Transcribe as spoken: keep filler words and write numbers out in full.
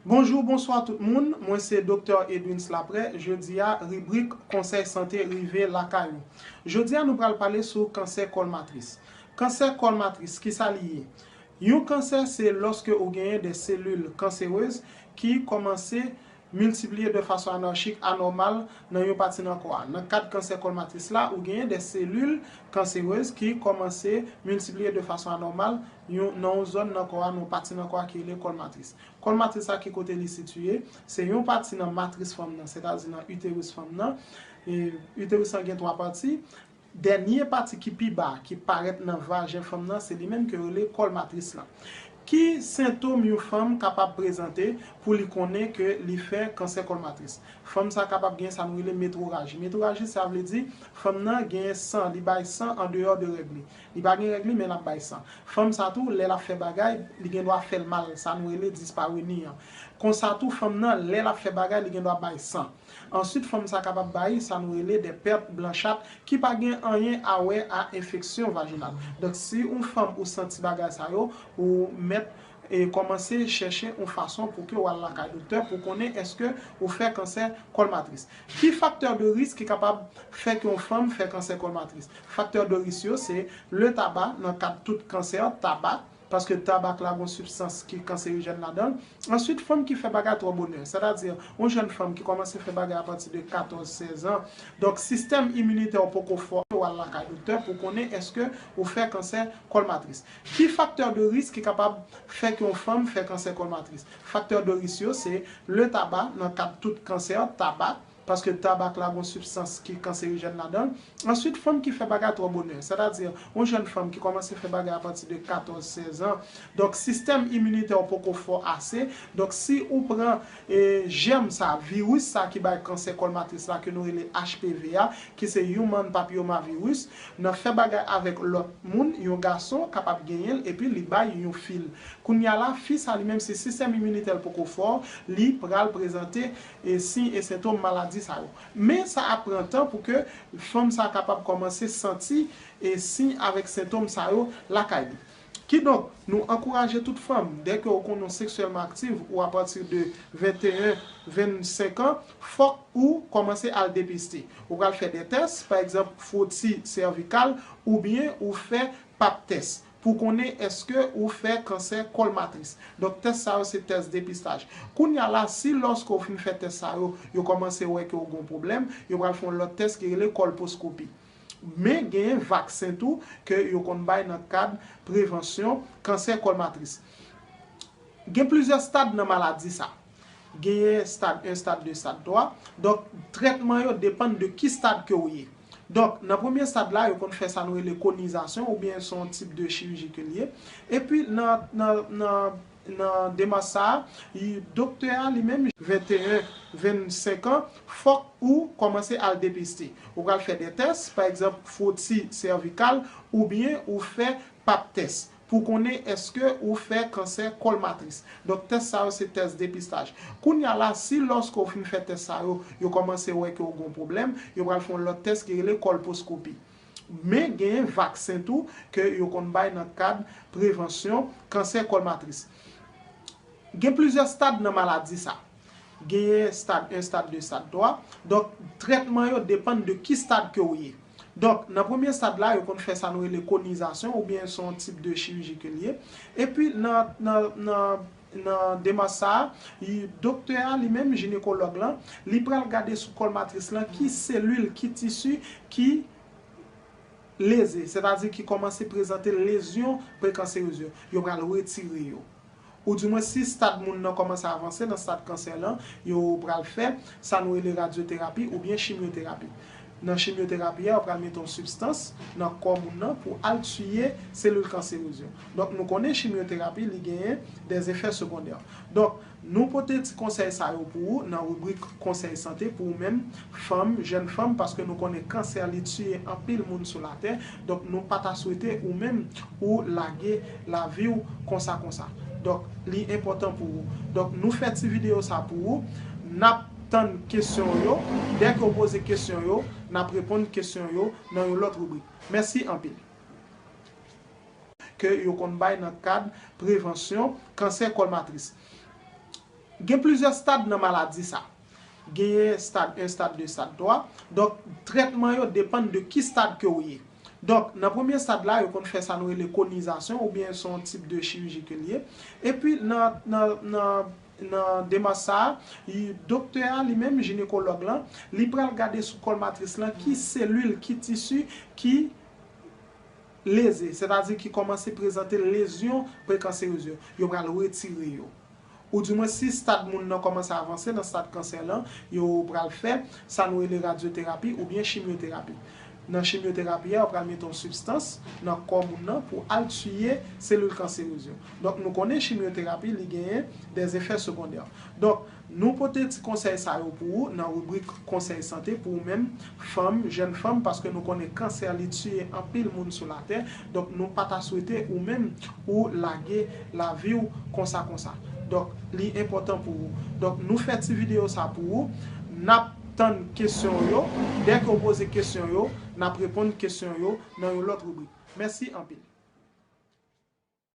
Bonjou, bonswa tout moun. Mwen se Doktè Edwins Laprè. Jodi a, ribrik Konsèy Sante rive lakay ou. Jodi a, nou pral pale sou kansè kòl matris. Kansè kòl matris, kisa li ye? Yon kansè se lòske ou genyen de selil kanserez ki kòmanse miltipliye de fason anarchik, anòmal, nan yon pati nan kò a. Nan kad kansè kòl matris la, ou genyen de selil kanserez ki kòmanse miltipliye de fason anòmal yon, nan yon zòn nan kò a, nan yon pati nan kò a ki rele kòl matris. Kòl matris la, ki kote li sitiye? Se yon pati nan matris fanm nan, sètadi nan iteris fanm nan. E iteris lan gen twa pati. Dènye pati ki pi ba, ki parèt nan vajen fanm nan, se li menm ke yo rele kòl matris lan. Ki sentòm yon fanm kapab prezante pou li konnen ke li fè kansè kòl matris? Fanm sa kapab gen sa nou rele metroraji. Metroraji, sa vle di fanm nan gen san, li bay san andeyò de règ li. Li pa gen règ li, men l ap bay san. Fanm sa tou, lè l ap fè bagay, li gen dwa fè l mal, sa nou rele dispareni an. Konsa tou, fanm nan, lè l ap fè bagay, li gen dwa bay san. Answit, fanm sa kapab bay sa nou rele de pèt blanchat ki pa gen anyen a wè a enfeksyon vajinal. Donk, si yon fanm ou santi bagay sa yo, ou mèt e kòmanse chèche yon fason pou ke w al lakay doktè pou konnen èske ou fè kansè kòl matris. Ki faktè de risk ki kapab fè ke yon fanm fè kansè kòl matris? Faktè de risk yo se le taba, nan kad tout kansè, tabak, paske tabak la gon sibstans ki kanserijèn ladan l. Answit, fanm ki fè bagay twò bonè, sètadi yon jèn fanm ki kòmanse fè bagay apati de katòz, sèz an. Donk, sistèm iminitè w poko fò, w al lakay doktè pou konnen èske ou fè kansè kòl matris. Ki faktè de risk ki kapab fè ke yon fanm fè kansè kòl matris? Faktè de risk yo se le taba, nan kad tout kansè, tabak, paske tabak la gon sibstans ki kanserijèn ladan l. Answit, fanm ki fè bagay twò bonè, sètadi yon jèn fanm ki kòmanse fè bagay apati de katòz, sèz an. Donk, sistèm iminitè w poko fò ase. Donk, si ou pran e, jèm sa, viris sa ki bay kansè kòl matris la ke nou rele H P V a, ki se human papillomavirus, nan fè bagay avèk lòt moun, yon gason kapab genyen l epi li bay yon fi l. Kounye a la, fi sa li menm, si sistèm iminitè l poko fò, li pral prezante e, siy e sentòm maladi sa yo. Men sa ap pran tan pou ke fanm sa kapab kòmanse santi e, siy avèk sentòm sa yo lakay li. Kidonk, nou ankouraje tout fanm, dèke ou konnen w seksyèlman aktif ou apati de venteyen, vennsenk an, fòk ou kòmanse al depiste. Ou pral fè de tès, pa egzanp, fwoti sèvikal oubyen ou fè pap tès pou konnen èske ou fè kansè kòl matris. Donk, tès sa yo se tès depistaj. Kounye a la, si lòske w fin fè tès sa yo, yo kòmanse wè ke w gen yon pwoblèm, yo pral fè yon lòt tès ki rele kòlposkopi. Men genyen vaksen tou ke yo konn bay nan kad prevansyon kansè kòl matris. Gen plizyè stad nan maladi sa. Genyen stad en, stad de, stad twa. Donk, trètman yo depann de ki stad ke w ye. Donk, nan premye stad la, yo konn fè sa nou rele konizasyon oubyen se yon tip de chiriji ke l ye. Epi nan, nan, nan, nan demach sa a, doktè a li menm, venteyen, vennsenk an, fòk ou kòmanse al depiste. Ou pral fè de tès, pa egzanp, fwoti sèvikal oubyen ou fè pap tès pou konnen èske ou fè kansè kòl matris. Donk, tès sa yo se tès depistaj. Kounye a la, si lòske w fin fè tès sa yo, yo kòmanse wè ke w gen yon pwoblèm, yo pral fè yon lòt tès ki rele kòlposkopi. Men genyen vaksen tou ke yo konn bay nan kad prevansyon kansè kòl matris. Gen plizyè stad nan maladi sa. Genyen stad en, stad de, stad twa. Donk, trètman yo depann de ki stad ke w ye. Donk, nan premye stad la, yo konn fè sa nou rele konizasyon oubyen se yon tip de chiriji ke l ye. Epi, nan, nan, nan, nan demach sa a, doktè a li menm, jinekològ lan, li pral gade sou kòl matris lan ki selil, ki tisi ki leze, sètadi ki kòmanse prezante lezyon prekanserez yo. Yo pral retire yo. Oudimwen, si stad moun nan kòmanse avanse nan stad kansè lan, yo pral fè sa nou rele radyoterapi oubyen chimyoterapi. Nan chimyoterapi a, yo pral mete yon sibstans nan kò moun nan pou al tiye selil kanserez yo. Donk, nou konnen chimyoterapi, li genyen de efè segondè. Donk, nou pote ti konsèy sa yo pou ou nan ribrik konsèy sante pou ou menm, fanm, jèn fanm, paske nou konnen kansè li tiye anpil moun sou latè. Donk, nou pa ta swete ou menm ou lage lavi w konsa konsa. Donk, li enpòtan pou ou. Donk, nou fè ti videyo sa pou ou. N ap tann kesyon w yo. Dèke w poze kesyon yo, n ap reponn kesyon yo nan yon lòt ribrik. Mèsi anpil. Ke yo konn bay nan kad prevansyon kansè kòl matris. Gen plizyè stad nan maladi sa. Genyen stad en, stad de, stad twa. Donk, trètman yo depann de ki stad ke w ye. Donk, nan premye stad la, yo konn fè sa nou rele konizasyon, oubyen se yon tip de chiriji ke l ye. Epi, nan, nan, nan, nan demach sa a, doktè a li menm, jinekològ lan, li pral gade sou kòl matris lan ki selil, ki tisi ki leze, sètadi ki kòmanse prezante lezyon prekanserez yo. Yo pral retire yo. Ou dimwen si stad moun nan kòmanse avanse nan stad kansè lan, yo pral fè sa nou rele radyoterapi oubyen chimyoterapi. Nan chimyoterapi a, yo pral mete yon sibstans nan kò moun nan pou al tiye selil kanserez yo. Donk, nou konnen chimyoterapi, li genyen dèzefè segondè. Donk, nou pote ti konsèy sa yo pou ou nan ribrik konsèy sante pou ou menm, fanm, jèn fanm, paske nou konnen kansè li tiye anpil moun sou latè. Donk, nou pa ta swete ou menm ou lage lavi w konsa konsa. Donk, li enpòtan pou ou. Donk, nou fè ti videyo sa pou ou. N ap tann kesyon w yo. Dèke w poze kesyon yo, n ap reponn kesyon yo nan yon lòt ribrik. Mèsi anpil.